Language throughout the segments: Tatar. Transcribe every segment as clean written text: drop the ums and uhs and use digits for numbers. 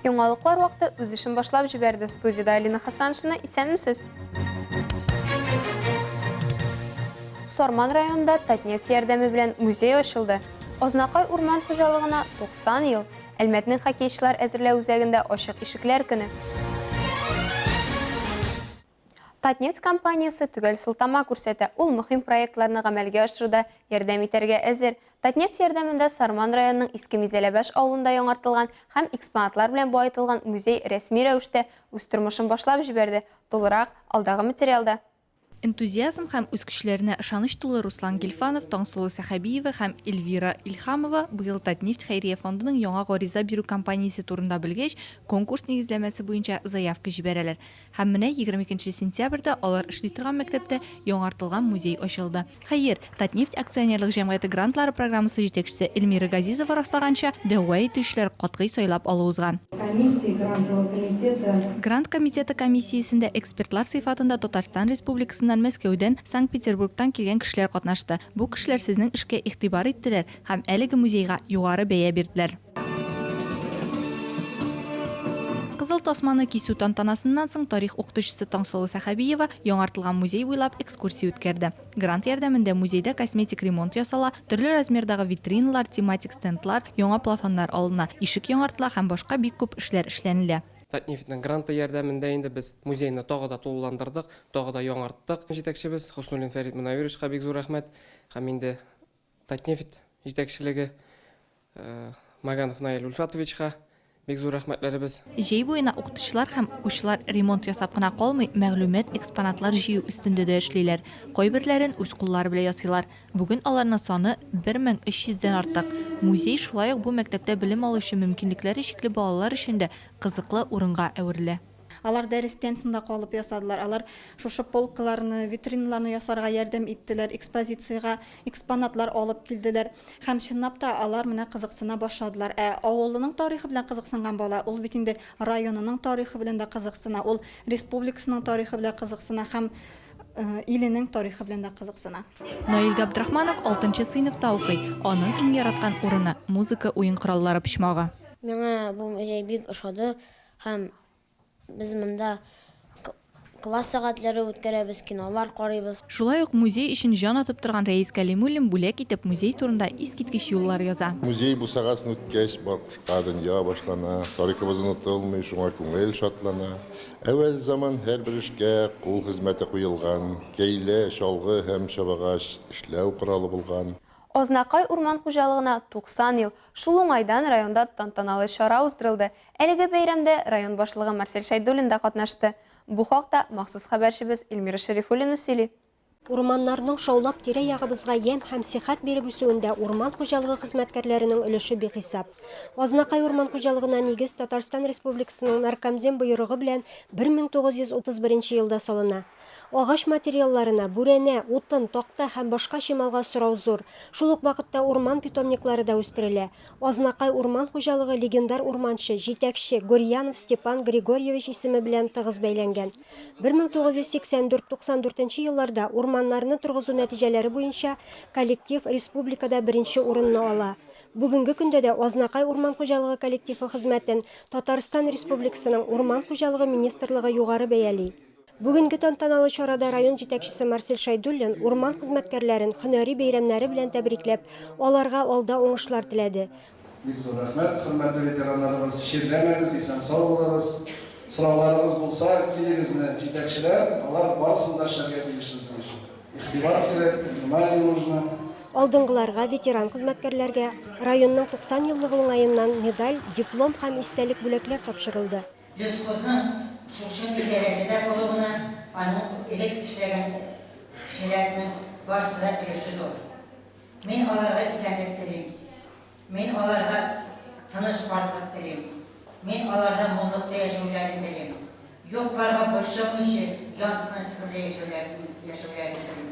Яңалыклар вакыты үз эшен башлап җибәрде. Студиядә Алина Хасаншина. Исәнмесез! Сарман районында Татнефть ярдәме белән музей ачылды. Азнакай урман хуҗалыгына 90 ел. Әлмәтнең хоккейчылар әзерләү үзәгендә ачык ишекләр көне. Татнефть компаниясе төгәл сылтама күрсәтә, ул мөһим проектларны гамәлгә ашыруда ярдәм итәргә әзер. Татнефть ярдәмендә Сарман районының Иске Мизәләбаш авылында яңартылган һәм экспонатлар белән баетылган музей рәсми рәвештә үз тормышын башлап җибәрде. Тулырак, алдагы материалда. Энтузиазм һәм үз көчләренә ышаныч тулы Руслан Гильфанов, Таңсылу Сәхәбиева һәм Эльвира Илһамова быел Татнефть хәйрия фондының яңа гариза бирү кампаниясе турында белгәч, конкурс нигезләмәсе буенча заявка җибәрәләр. Һәм менә 22 нче сентябрьдә алар эшли торган мәктәптә яңартылган музей ачылды. Хәер, Татнефть акционерлык җәмгыяте грантлары программасы җитәкчесе Эльмира Газизова раслаганча, дәгъва итүчеләр катгый сайлап алу узган. Комиссии Грантового комитета. Грант комитеты комиссиясендә экспертлар сыйфатында Татарстан Республикасыннан, Мәскәүдән, Санкт-Петербургтан килгән кешеләр катнашты. Бу кешеләр сезнең эшкә игътибар иттеләр һәм әлеге музейга югары бәя бирделәр. Кызыл тасманы кисү тантанасыннан соң тарих укытучысы Таңсылу Сәхәбиева яңартылган музей буйлап экскурсия үткәрде. Грант ярдәмендә музейда косметик ремонт ясала, төрле размердагы витриналар, тематик стендлар, яңа плафоннар алына, ишек яңартыла һәм башка бик күп эшләр эшләнелә. Татнефтьнең гранты ярдәмендә инде без музейны тагы да тулыландырдык, тагы да яңарттык. Җитәкчебез Хөснуллин Фәрит Мөнәвировичка бик зур рәхмәт һәм инде Татнефть җитәкчелеге Маганов Наил Ульфатовичка бик зур рәхмәтләребез. Җәй буена укытучылар һәм укучылар ремонт ясап кына калмый, мәгълүмат, экспонатлар җыю өстендә дә эшлиләр. Кайберләрен үз куллары белән ясыйлар. Бүген аларның саны 1300 дән артык. Музей шулай ук бу мәктәптә белем алучы мөмкинлекләре чикле балалар өчен дә кызыклы урынга әверелә. Алар дәрестән соң да калып ясадылар. Алар шушы полкаларны, витриналарны ясарга ярдәм иттеләр, экспозициягә экспонатлар алып килделәр. Һәм чынлап та алар менә кызыксына башладылар. Ә авылының тарихы белән кызыксынган бала, ул бит инде районының тарихы белән дә кызыксына, ул республикасының тарихы белән кызыксына һәм иленең тарихы белән дә кызыксына. Наил Габдрахманов алтынчы сыйныфта укый. Аның иң яраткан урыны, музыка уен кораллары почмагы. Миңа бу музей бик ошады. Һәм без монда класс сәгатьләре үткәрәбез, кинолар карыйбыз. Шулай ук музей өчен җан атып торган Рәис Кәлимуллин бүләк итеп музей турында искиткеч юллар яза. Музей бусагасын үткәч, башка дөнья башлана, Тарихыбыз онытылмый, шуңа күңел шатлана. Әүвәл заман һәрбер эшкә кул хезмәте куелган, Кәйлә, чалгы һәм чабагач эшләү коралы булган. Азнакай урман хуҗалыгына 90 ел. Шул уңайдан районда тантаналы чара уздырылды. Әлеге бәйрәмдә район башлыгы Марсель Шәйдуллин да катнашты. Бу хакта махсус хәбәрчебез Эльмира Шәрифуллина сөйли. Урманнарның шаулап тирә-ягыбызга ямь һәм сихәт биреп үсүендә урман хуҗалыгы хезмәткәрләренең өлеше бихисап. Азнакай урман хуҗалыгына нигез Татарстан Республикасының Наркомзем боерыгы белән 1931 елда салына. Агач материалларына, бүрәнә, утын, такта һәм башка чималга сорау зур. Шул ук вакытта урман питомниклары да үстерелә. Азнакай урман хуҗалыгы легендар урманчы, җитәкче Гурьянов Степан Григорьевич исеме белән тыгыз бәйләнгән. 1984-94 нче елларда урманнарны торгызу нәтиҗәләре буенча коллектив республикада беренче урынны ала. Бүгенге көндә дә Азнакай урман хуҗалыгы коллективы хезмәтен Татарстан Республикасының Урман хуҗалыгы министрлыгы югары бәяли. Бүгенге тантаналы чарада район җитәкчесе Марсель Шәйдуллин урман хезмәткәрләрен һөнәри бәйрәмнәре белән тәбрикләп, аларга алда уңышлар теләде. Бик зур рәхмәт, хөрмәтле ветераннарыбыз, чирләмәгез, исән-сау булыгыз. Сорауларыгыз булса, килегез менә, җитәкчеләр, алар барысын да эшләргә тиеш сезнең өчен. Игътибар кирәк, внимание нужно. Алдынгыларга, ветеран хезмәткәрләргә районның 90 еллыгы уңаеннан медаль, диплом һәм истәлек бүләкләр тапшырылды. Лесхозның шушындый дәрәҗәдә булуына аның элек эшләгән кешеләренең барысы да өлеше зур. Мин аларга исәнлек телим. Мин аларга тыныч картлык телим. Мин аларга муллыкта яшәүләрен телим. Юк-барга борчылмыйча, җан тынычлыгы белән яшәүләрен телим.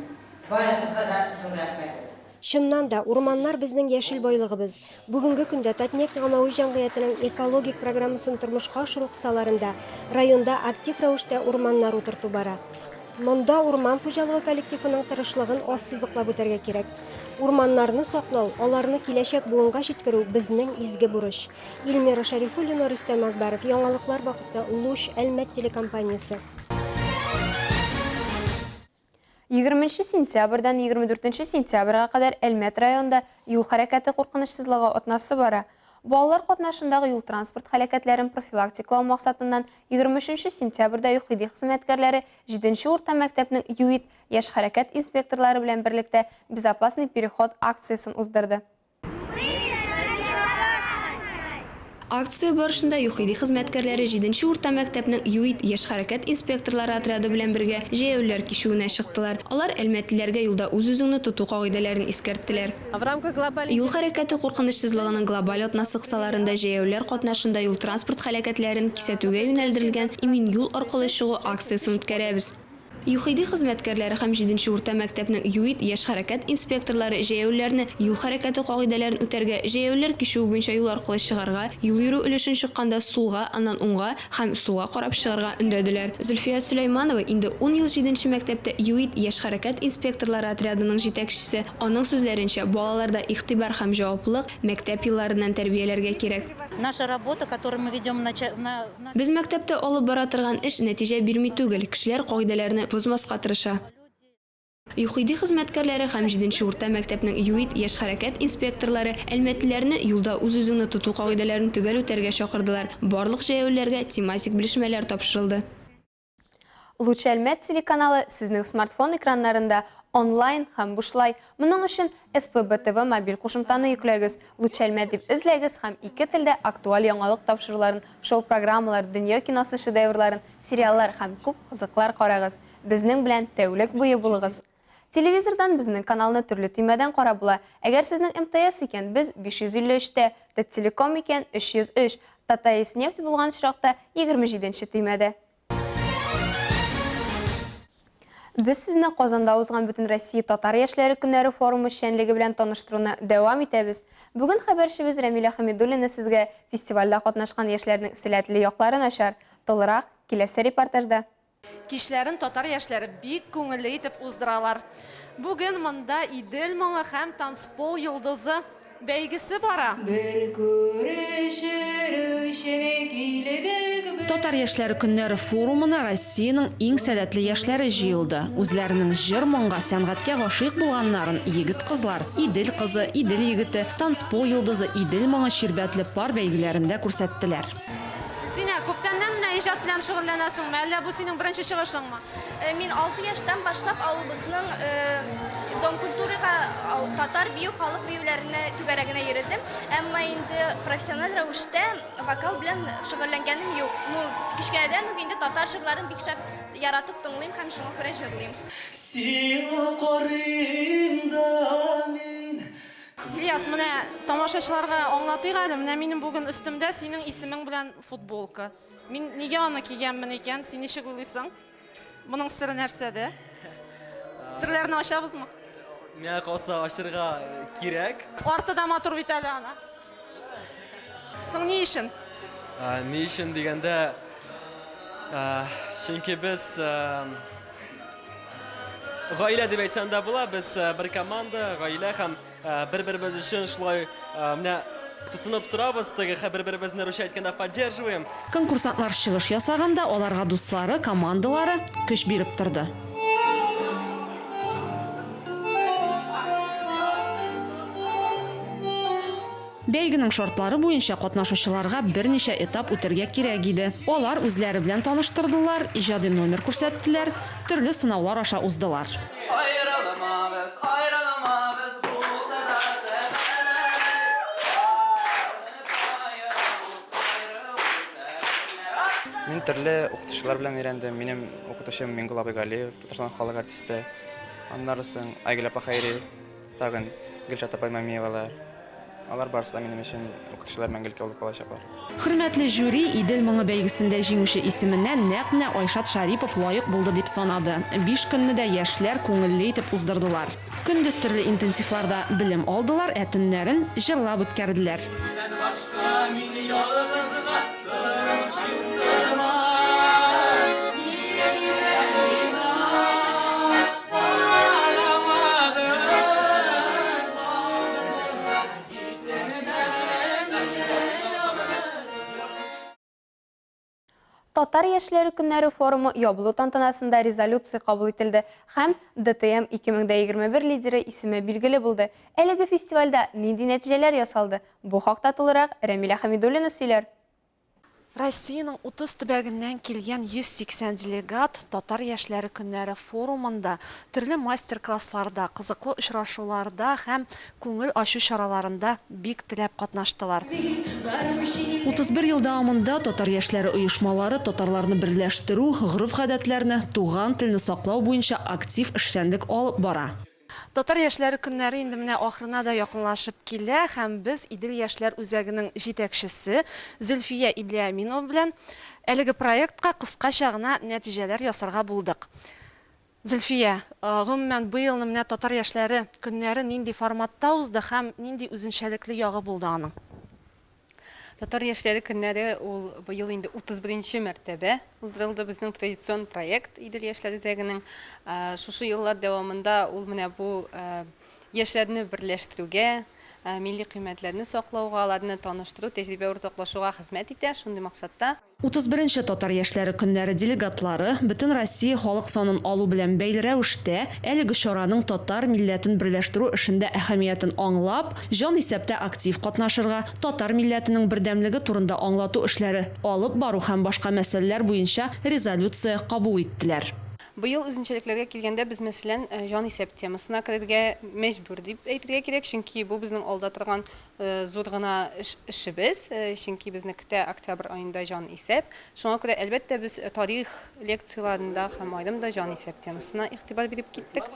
Барыгызга да зур рәхмәт. Чыннан да, урманнар безнең яшел байлыгыбыз. Бүгенге көндә Татнефть гаммәви җәмгыятенең экологик программасын тормышка ашыру кысаларында районда актив рәвештә урманнар утырту бара. Монда урман хуҗалыгы коллективының тырышлыгын ассызыклап үтәргә кирәк. Урманнарны саклау, аларны киләчәк буынга җиткерү, безнең изге бурыч. Илмира Шәрифуллина, Рөстәм Әкбәров, Яңалыклар вакыты, Луч, Әлмәт телекомпаниясе. 20 сентябрьдән 24 сентябрьгә кадәр Әлмәт районында юл хәрәкәте куркынычсызлыгы атнасы бара. Балалар катнашындагы юл-транспорт һәлакәтләрен профилактикалау максатыннан 23 сентябрьдә ЮХИДИ хезмәткәрләре җиденче урта мәктәпнең ЮИД яшь хәрәкәт инспекторлары белән берлектә Безопасный переход акциясен уздырды. Акция барышында ЮХИДИ хезмәткәрләре җиденче урта мәктәпнең ЮИД яшь хәрәкәт инспекторлары отряды белән бергә җәяүлеләр кичүенә чыктылар. Алар әлмәтлеләргә юлда үз-үзеңне тоту кагыйдәләрен искәрттеләр. Юл хәрәкәте куркынычсызлыгының глобаль атнасы кысаларында җәяүлеләр катнашында юл-транспорт һәлакәтләрен кисәтүгә юнәлдерелгән Имин юл аркылы чыгу акциясен үткәрәбез. ЮХИДИ хезмәткәрләре һәм җиденче урта мәктәпнең ЮИД яшь хәрәкәт инспекторлары җәяүлеләрне юл хәрәкәте кагыйдәләрен үтәргә, җәяүлеләр кичүе буенча юл аркылы чыгарга, юл йөрү өлешен чыкканда сулга, аннан уңга һәм сулга карап чыгарга өндәделәр. Зөлфия Сөләйманова инде ун ел җиденче мәктәптә ЮИД яшь хәрәкәт инспекторлары отрядының җитәкчесе. Аның сүзләренчә, балаларда игътибар һәм җаваплылык мәктәп елларыннан тәрбияләргә кирәк. Наша работа, которую мы ведем на на. Без мәктәптә алып бара торган эш нәтиҗә бирми түгел, кешеләр кагыйдәләрне бозмаска тырыша. ЮХИДИ хезмәткәрләре һәм җиденче урта мәктәпнең ЮИД яшь хәрәкәт инспекторлары әлмәтлеләрне юлда үз-үзеңне тоту кагыйдәләрен төгәл үтәргә чакырдылар, барлык җәяүлеләргә тематик белешмәләр тапшырылды. Луч Әлмәт телеканалы сезнең смартфон экраннарында онлайн һәм бушлай. Моның өчен SPB TV мобиль кушымтаны йөкләгез, Луч Әлмәт дип эзләгез һәм ике телдә актуаль яңалык тапшыруларын, шоу-программалар, дөнья киносы шедеврларын, сериаллар һәм күп кызыклар карагыз. Безнең белән тәүлек буе булыгыз! Телевизордан безнең каналны төрле төймәдән карап була. Әгәр сезнең МТС икән, без 553 тә, Таттелеком икән, 303, ТАТАИС-нефть булган очракта, 27 нче төймәдә. Без сезне Казанда узган Бөтенроссия татар яшьләре көннәре форумы эшчәнлеге белән таныштыруны дәвам итәбез. Бүген хәбәрчебез Рәмилә Хәмидуллина сезгә фестивальдә катнашкан яшьләрнең сәләтле якларын ачар. Тулырак, киләсе репортажда. Кичләрен татар яшьләре бик күңелле итеп уздыралар. Бүген монда Идел моңы һәм Танцпол йолдызы бәйгесе бара. Бер күрешер өчен килдек без. Татар яшьләре көннәре форумына Россиянең иң сәләтле яшьләре җыелды. Үзләренең җыр-моңга, сәнгатькә гашыйк булганнарын егет-кызлар Идел кызы, Идел егете, Танцпол йолдызы, Идел моңы чирбәтле пар бәйгеләрендә күрсәттеләр. Синә, күптәннән менә иҗат белән шөгыльләнәсеңме, әллә бу синең беренче чыгышыңмы? Мин 6 яшьтән башлап авылыбызның Дом культурага татар бию халык биюләренә түгәрәгенә йөредем. Әмма инде профессиональ рәвештә вокал белән шөгыльләнгәнем юк. Ну, кечкенәдән үк инде татар җырларын бик шәп яратып тыңлыйм һәм шуңа күрә җырлыйм. Сиңа карыйм да мин. Ильяс, менә тамашачыларга аңлатыйк әле, менә минем бүген өстемдә синең исемең белән футболка. Мин нигә аны кигәнмен икән, син ничек уйлыйсың? Моның сере нәрсәдә? Серләрне ачабызмы? Миңа калса, ачырга кирәк. Арты да матур бит әле ана. Соң ни өчен? Ни өчен дигәндә, чөнки без гаилә дип әйтсәм дә була, без бер команда, гаилә һәм Бер-беребез өчен шулай менә тотынып торабыз, теге бер-беребезне русча әйткәндә поддерживаем. Конкурсантлар чыгыш ясаганда аларга дуслары, командалары көч биреп торды. Бәйгенең шартлары буенча катнашучыларга берничә этап үтәргә кирәк иде. Алар үзләре белән таныштырдылар, иҗади номер күрсәттеләр, төрле сынаулар аша уздылар. Аерылмабыз, аерылмабыз, булса да сәбәп. Мин төрле укытучылар белән өйрәндем. Минем укытучым Миңгол абый Галиев, Татарстан халык артисты. Аннары соң Айгөл апа Хәйри, тагын Гөлшат апай Мамиевалар. Алар барысы да минем өчен укытучылар мәңгелеккә булып калачаклар. Хөрмәтле жюри Идел моңы бәйгесендә җиңүче исеменә нәкъ менә Айшат Шарипов лаек булды дип санады. Биш көнне дә яшьләр күңелле итеп уздырдылар. Көндез төрле интенсивларда белем алдылар, ә төннәрен җырлап үткәрделәр. Синнән башка мин ялгыз гына тормышым сыман. Нигә кирәк миңа карамадың? Татар яшьләре көннәре форумы ябылу тантанасында резолюция кабул ителде һәм ДТМ 2021 лидеры исеме билгеле булды. Әлеге фестивальдә нинди нәтиҗәләр ясалды? Бу хакта тулырак Рәмилә Хәмидуллина сөйләр. Россиянең 30 төбәгеннән килгән 180 делегат Татар яшьләре көннәре форумында төрле мастер-классларда, кызыклы очрашуларда һәм күңел ачу чараларында бик теләп катнаштылар. 31 ел дәвамында татар яшьләре оешмалары татарларны берләштерү, гореф-гадәтләрне, туган телне саклау буенча актив эшчәнлек алып бара. Татар яшьләре көннәре инде менә ахырына да якынлашып килә һәм без Идел яшьләр үзәгенең җитәкчесе Зөлфия Иблиәминова белән әлеге проектка кыскача гына нәтиҗәләр ясарга булдык. Зөлфия, гомумән, быелны менә Татар яшьләре көннәре нинди форматта узды һәм нинди үзенчәлекле ягы булды аның? Татар яшьләре көннәре ул быел инде 31 нче мәртәбә уздырылды. Безнең традицион проект Идел яшьләр үзәгенең. Шушы еллар дәвамында ул менә бу яшьләрне берләштерүгә, милли кыйммәтләрне саклауга, аларны таныштыру, тәҗрибә уртаклашуга хезмәт итә, шундый максатта. 31 нче Татар яшьләре көннәре делегатлары, Бөтенроссия халык санын алу белән бәйле рәвештә, әлеге чараның татар милләтен берләштерү эшендә әһәмиятен аңлап, җан исәптә актив катнашырга, татар милләтенең бердәмлеге турында аңлату эшләре алып бару һәм башка мәсьәләләр буенча резолюция кабул иттеләр. Быел үзенчәлекләргә килгәндә, без, мәсәлән, җанисәп темасына керергә мәҗбүр дип әйтергә кирәк, чөнки бу безнең алда торган Зур гына эш эшебез, чөнки безне көтә октябрь аенда җан исәп. Шуңа күрә, әлбәттә, без тарих лекцияләрендә һәм аерым да җан исәп темасына игътибар биреп киттек.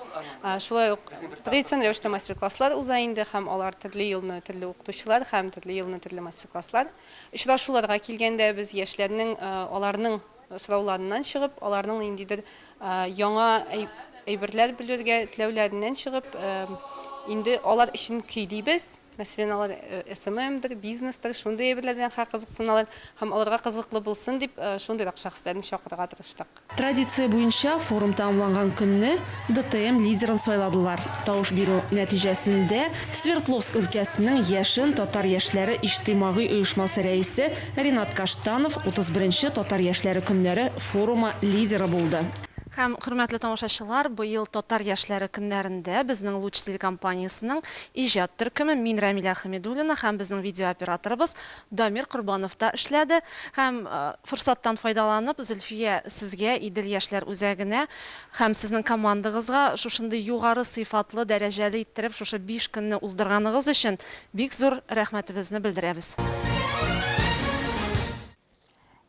Шулай ук традицион рәвештә мастер-класслар уза инде һәм алар төрле елны төрле укытучылар һәм төрле елны төрле мастер-класслар. Очрашуларга килгәндә, без яшьләрнең аларның сорауларыннан чыгып, аларның ниндидер яңа әйберләр белергә теләүләреннән чыгып, инде алар өчен көйлибез. Мәсәлән, алар SMM-дер, бизнестыр, шундый әйберләр белән хәзер кызыксыналар һәм аларга кызыклы булсын дип, шундыйрак шәхесләрне чакырырга тырыштык. Традиция буенча, форум тәмамланган көнне ДТМ лидерын сайладылар. Тавыш бирү нәтиҗәсендә Свердловск өлкәсенең Яшен татар яшьләре иҗтимагый оешмасы рәисе Ринат Каштанов 31 нче Татар яшьләре көннәре форумы лидеры булды. Һәм, хөрмәтле тамашачылар, быел Татар яшьләре көннәрендә безнең Луч телекомпаниясенең иҗат төркеме, мин Рәмилә Хәмидуллина һәм безнең видеооператорыбыз Дамир Корбанов та эшләде. Һәм, форсаттан файдаланып, Зөлфия, сезгә, Идел яшьләр үзәгенә Һәм сезнең командагызга шушындый югары сыйфатлы, дәрәҗәле иттереп шушы биш көнне уздырганыгыз өчен бик зур рәхмәтебезне белдерәбез.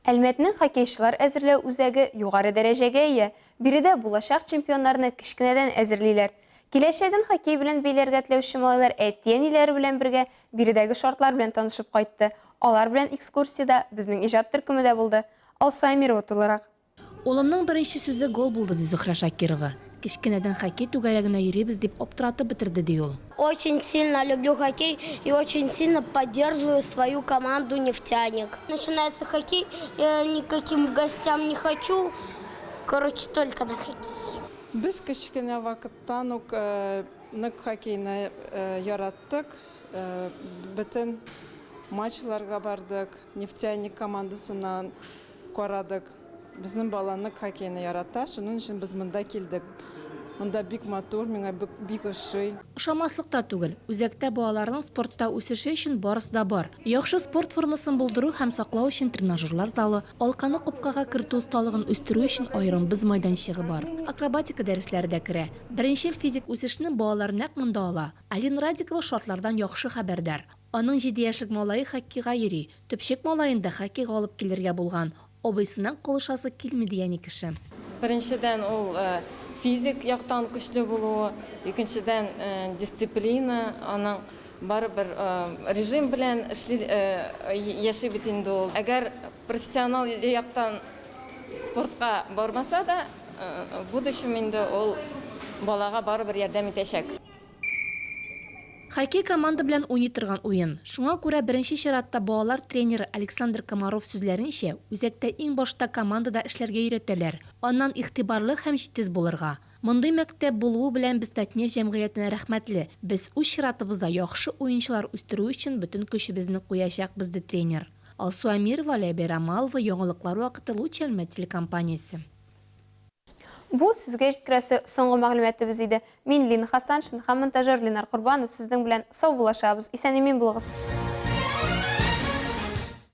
Әлмәтнең хоккейчылар әзерләү үзәге югары дәрәҗәгә ия. Биредә булачак чемпионнарны кечкенәдән әзерлиләр. Киләчәген хоккей белән бәйләргә теләүче малайлар әти-әниләре белән бергә биредәге шартлар белән танышып кайтты. Алар белән экскурсиядә безнең иҗат төркеме дә булды. Алсу Әмирова тулырак. Улымның беренче сүзе гол булды, ди Зөһрә Шакирова. Кечкенәдән хоккей түгәрәгенә йөрибез дип аптыратып бетерде, ди ул. Очень сильно люблю хоккей и очень сильно поддерживаю свою команду Нефтяник. Начинается хоккей, я ни к каким гостям не хочу, короче, только на хоккей. Без кечкенә вакыттан ук нык хоккейны яраттык, бөтен матчларга бардык, Нефтяник командасыннан Карадык. Безнең бала нык хоккейны ярата, шуның өчен без монда килдек. Монда бик матур, миңа бик ошый. Ошамаслык та түгел, үзәктә балаларның спортта үсеше өчен барысы да бар. Яхшы спорт формасын булдыру һәм саклау өчен тренажерлар залы, алканы капкага кертү осталыгын үстерү өчен аерым боз майданчыгы бар. Акробатика дәресләре дә керә. Беренчел физик үсешне балалар нәкъ монда ала. Алина Радикова шартлардан яхшы хәбәрдар. Аның җиде яшьлек малае хоккейга йөри. Төпчек малаен да хоккейга алып килергә булган. Абыйсыннан калышасы килми, ди әни кеше. Беренчедән, ул физик яктан көчле булуы, икенчедән, дисциплина, аның барыбер режим белән эшли, яши бит инде ул. Әгәр профессионал яктан спортка бармаса да, в будущем инде ул балага барыбер ярдәм итәчәк. Хоккей команда белән уйный торган уен. Шуңа күрә беренче чиратта балалар тренеры Александр Комаров сүзләренчә, үзәктә иң башта командада эшләргә өйрәтәләр, аннан игътибарлы һәм җитез булырга. Мондый мәктәп булуы белән без Татнефть җәмгыятенә рәхмәтле, без үз чиратыбызда яхшы уенчылар үстерү өчен бөтен көчебезне куячакбыз, ди тренер. Алсу Әмирова, Алия Бәйрамалова, Яңалыклар вакыты, Луч Әлмәт телекомпаниясе. Бу сезгә җиткерәсе соңгы мәгълүматыбыз иде. Мин Лина Хасаншин һәм монтажер Ленар Корбанов сезнең белән саубуллашабыз. Исән-имин булыгыз!